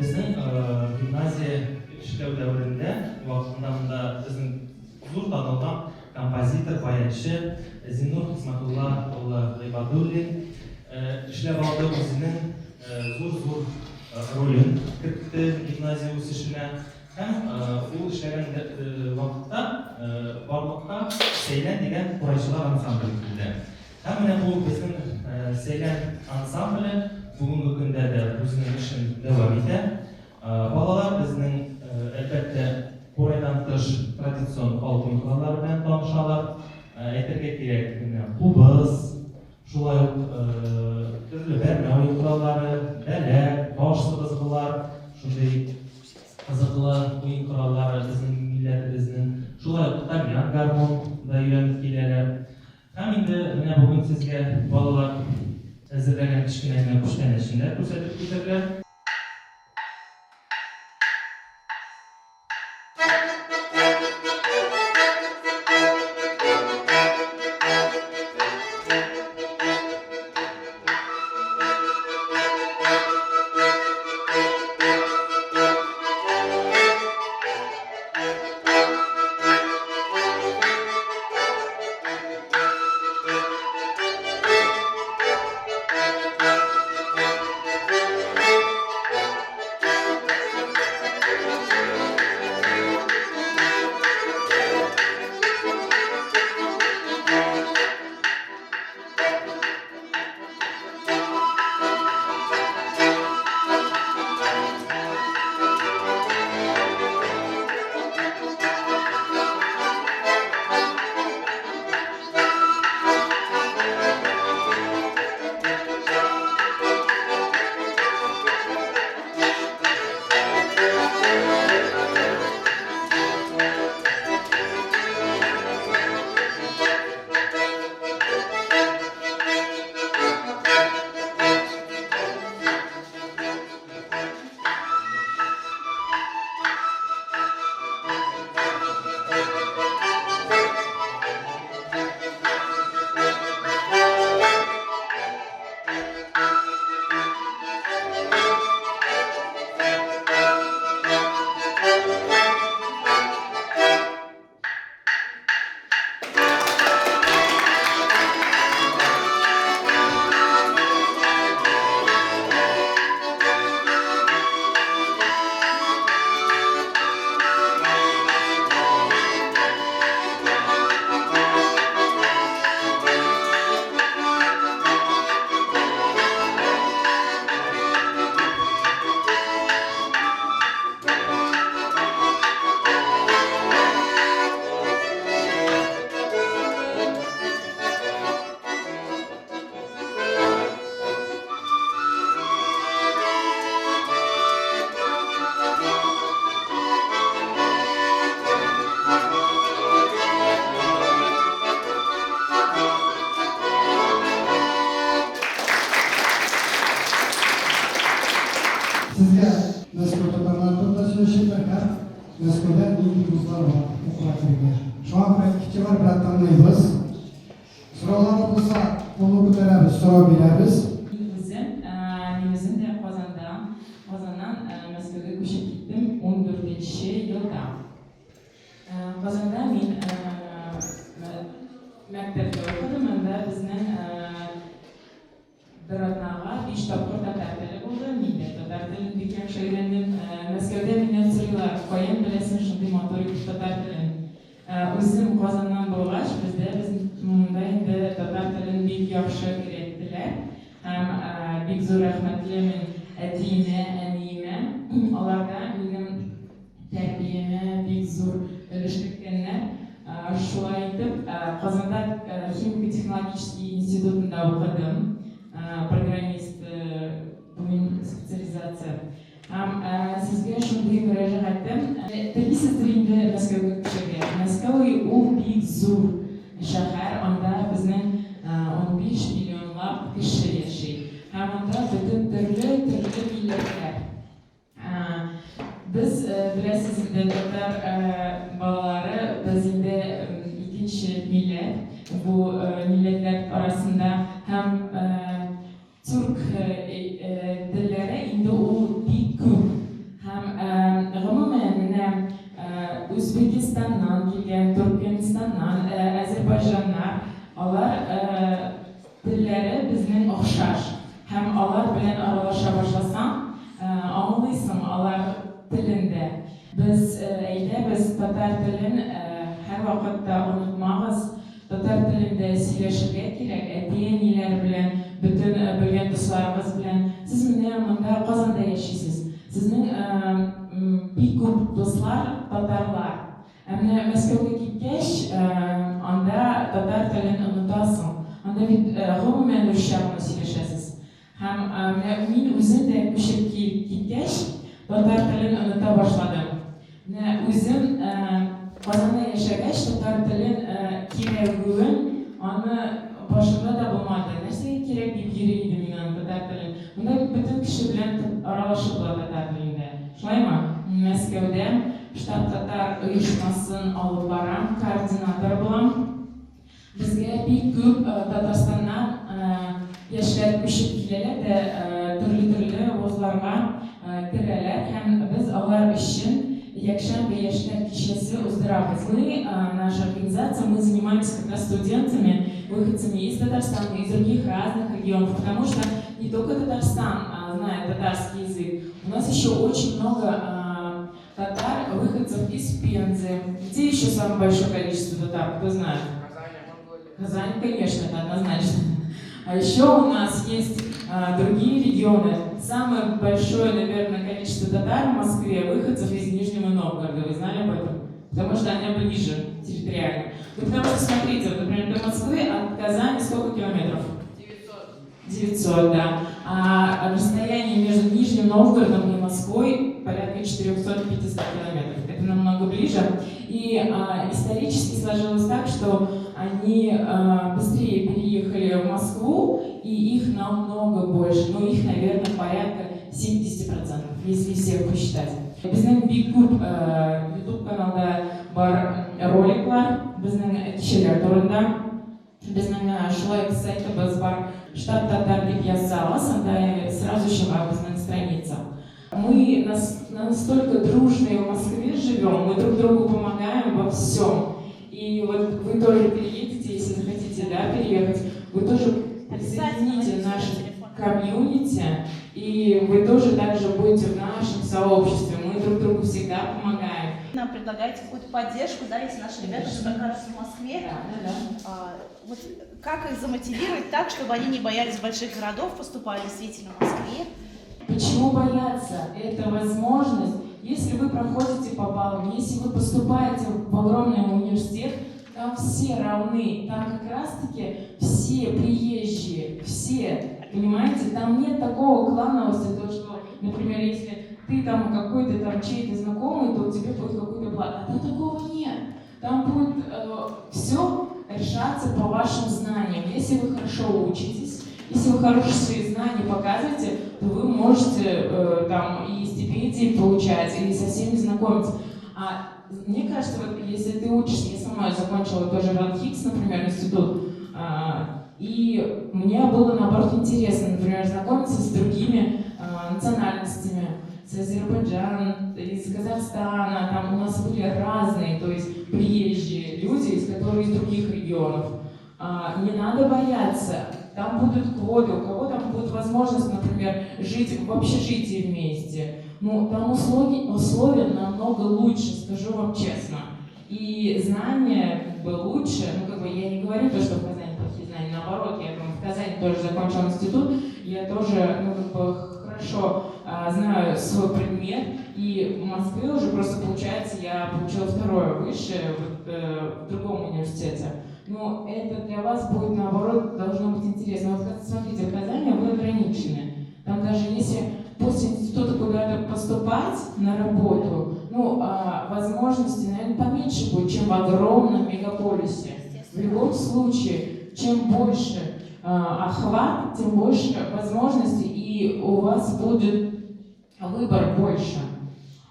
Безнең гимназия эшләү дәверендә, вакытында монда безнең зур танылган композитор, баянчы Зиннур Хисмәтулла улы Гыйбадуллин эшләп алды, үзенең зур-зур ролен кертте гимназия үсешенә. Һәм ул эшләгән вакытта барлыкка Сәйлән дигән курайчылар ансамбле килде. Һәм менә бу безнең Сәйлән ансамбле бүгенге көндә дә үзенең эшен дәвам итә. Балалар безнең, әлбәттә, курайдан тыш традицион халык уен кораллары белән танышалар. Әйтергә кирәк, менә кубыз, шулай ук төрле бәрмә уен кораллары, бәләк, баш сыбызгылар, шундый кызыклы уен кораллары безнең милләтебезнең. Шулай ук тальян гармун да өйрәнеп киләләр. Һәм инде менә бүген сезгә балалар әзерләгән кечкенә генә күчтәнәчне дә күрсәтеп үтәрләр. Сезгә Мәскәү татарлары турында сөйләшергә һәм Мәскәүдә нинди вузлар бар укырга керергә. Шуңа күрә игътибар белән тыңлыйбыз. Сораулары булса, кулны күтәрәбез, сорау бирәбез. Мин үзем, мин үзем дә Казанда, Казаннан Мәскәүгә күчеп киттем ундүртенче елда. Казанда мин мәктәптә укыдым, анда безнең Бер атнага биш тапкыр татар теле булды. Мин дә татар телен бик яхшы өйрәндем. Мәскәүдә миннән сорыйлар, каян беләсең шундый матур итеп татар телен? Үзем Казаннан булгач, бездә без монда инде татар телен бик яхшы өйрәттеләр. Һәм бик зур рәхмәтлемен әтиемә, әниемә. Алар да минем тәрбиямә бик зур өлеш керткәннәр. Шулай итеп, Казанда химико-технологический институтында укыдым, программист буен специализация. Һәм сезгә шундый мөрәҗәгатем, телисездер инде Мәскәүгә күчәргә. Мәскәү ул бик зур шәһәр, анда безнең 15 миллионлап кеше яши. Һәм анда бөтен төрле-төрле милләтләр. Без, беләсез инде, татар балалары, без инде икенче милләт бу милләтләр арасында һәм тюрк телләре инде ул бик күп. Үзбәкстаннан килгән, Төркмәнстаннан, Әзербайҗаннар, алар телләре безнең охшаш. Һәм алар белән аралаша башласаң, аңлыйсың алар телен дә. Без әйтәбез, татар телен һәрвакыт та онытмагыз, татар телендә сөйләшергә кирәк, әти-әниләр белән, бөтен белгән дусларыгыз белән. Сез менә монда Казанда яшисез. Сезнең бик күп дуслар татарлар. Ә менә Мәскәүгә киткәч, анда татар телен онытасың. Анда бит гомумән русча гына сөйләшәсез. Һәм менә мин үзем дә күчеп киткәч, татар телен оныта башладым. Менә үзем Казанда яшәгәч, татар телен кирәгүен аны башымда да булмады. Нәрсәгә кирәк дип йөри идем мин аны татар телен. Монда бит бөтен кеше белән аралашып була татар телендә. Шулаймы? Мәскәүдә Штаб татар оешмасын алып барам, координатор булам. Безгә бик күп Татарстаннан яшьләр күчеп киләләр дә төрле-төрле вузларга керәләр һәм без алар өчен якшәмбе яшьләр кичәсе уздырабыз. Мы, наша организация, мы занимаемся как раз студентами, выходцами из Татарстана, из других разных регионов, потому что не только Татарстан знает татарский язык, у нас еще очень много татар, выходцев из Пензы. Где еще самое большое количество татар, кто знает? Казань, конечно, это однозначно. А еще у нас есть другие регионы. Самое большое, наверное, количество татар в Москве выходцев из Нижнего Новгорода. Вы знали об этом? Потому что они ближе территориально. Ну, потому что, смотрите, вот, например, до Москвы от Казани сколько километров? 900. 900, да. А расстояние между Нижним Новгородом и Москвой порядка 400-500 километров. Это намного ближе. И исторически сложилось так, что они быстрее переехали в Москву, и их намного больше. Ну, их, наверное, порядка 70%, если всех посчитать. Безнең бик күп YouTube каналда бар роликлар, безнең кичәләр турында. Безнең шулай ук сайтыбыз бар. Штаб татар дип язсагыз, анда сразу чыга безнең страница. Мы настолько дружные в Москве живем, мы друг другу помогаем во всем. И вот вы тоже переедете, если захотите, да, переехать, вы тоже присоедините наше комьюнити, и вы тоже также будете в нашем сообществе. Мы друг другу всегда помогаем. Нам предлагаете какую-то поддержку, да, если наши ребята уже окажутся в Москве. Да. Вот как их замотивировать так, чтобы они не боялись больших городов, поступали действительно в Москве? Почему бояться? Это возможность. Если вы проходите по баллам, если вы поступаете в огромный университет, там все равны, там как раз-таки все приезжие, все, понимаете, там нет такого клановости, то, что, например, если ты там какой-то там чей-то знакомый, то у тебя будет какой-то блат. А там такого нет. Там будет все решаться по вашим знаниям. Если вы хорошо учитесь, если вы хорошие знания показываете, то вы можете там и стипендии получать, и со всеми знакомиться. А мне кажется, вот если ты учишься, я сама закончила тоже РАНХиГС, например, институт, и мне было, наоборот, интересно, например, знакомиться с другими национальностями, с Азербайджана, из Казахстана, там у нас были разные, то есть приезжие люди, из которые из других регионов. Не надо бояться, там будут квоты, у кого там будет возможность, например, жить в общежитии вместе. Ну, там условия намного лучше, скажу вам честно. И знания как бы лучше, ну, как бы я не говорю то, что в Казани плохие знания, наоборот, я там в Казани тоже закончила институт, я тоже, ну, как бы хорошо знаю свой предмет, и в Москве уже просто, получается, я получила второе высшее вот, в другом университете. Но это для вас будет, наоборот, должно быть интересно. Вот смотрите, в Казани вы ограничены. Там даже если после института куда-то поступать на работу, ну, возможности, наверное, поменьше будет, чем в огромном мегаполисе. В любом случае, чем больше охват, тем больше возможностей, и у вас будет выбор больше.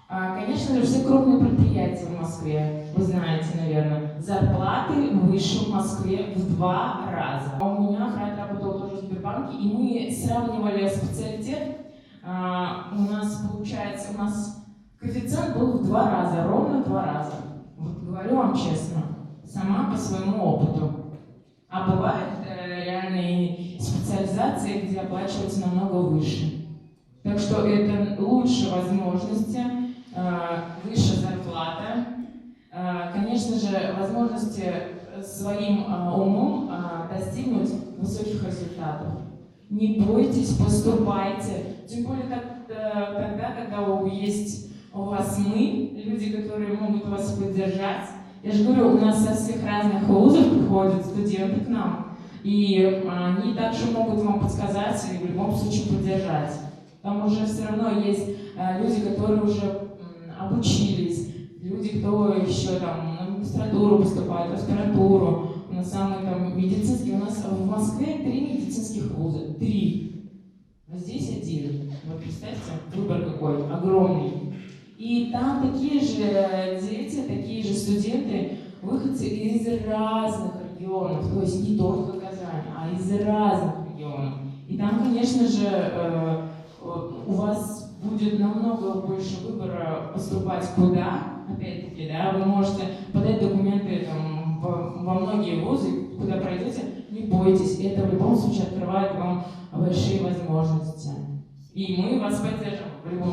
Конечно же, все крупные предприятия в Москве, вы знаете, наверное, зарплаты выше в Москве в 2 раза. У меня брат работал тоже в Сбербанке, и мы сравнивали специалитет. У нас, получается, у нас коэффициент был в 2 раза, ровно в 2 раза. Вот говорю вам честно, сама по своему опыту. А бывают реальные специализации, где оплачиваются намного выше. Так что это лучше возможности, выше зарплата. Конечно же, возможности своим умом достигнуть высоких результатов. Не бойтесь, поступайте. Тем более тогда, когда есть у вас мы, люди, которые могут вас поддержать. Я же говорю, у нас со всех разных вузов приходят студенты к нам, и они также могут вам подсказать и в любом случае поддержать. Там уже все равно есть люди, которые уже обучились, люди, кто еще там на магистратуру поступает, в аспирантуру. У нас самый там медицинский, у нас в Москве три медицинских вуза, три. А здесь один. Вот представьте, выбор какой огромный. И там такие же дети, такие же студенты, выходцы из разных регионов, то есть не только Казань, а из разных регионов. И там, конечно же, у вас будет намного больше выбора поступать куда, опять-таки, да, вы можете подать документы там, во многие вузы, куда пройдете, не бойтесь, это в любом случае открывает вам большие возможности. И мы вас поддержим в любом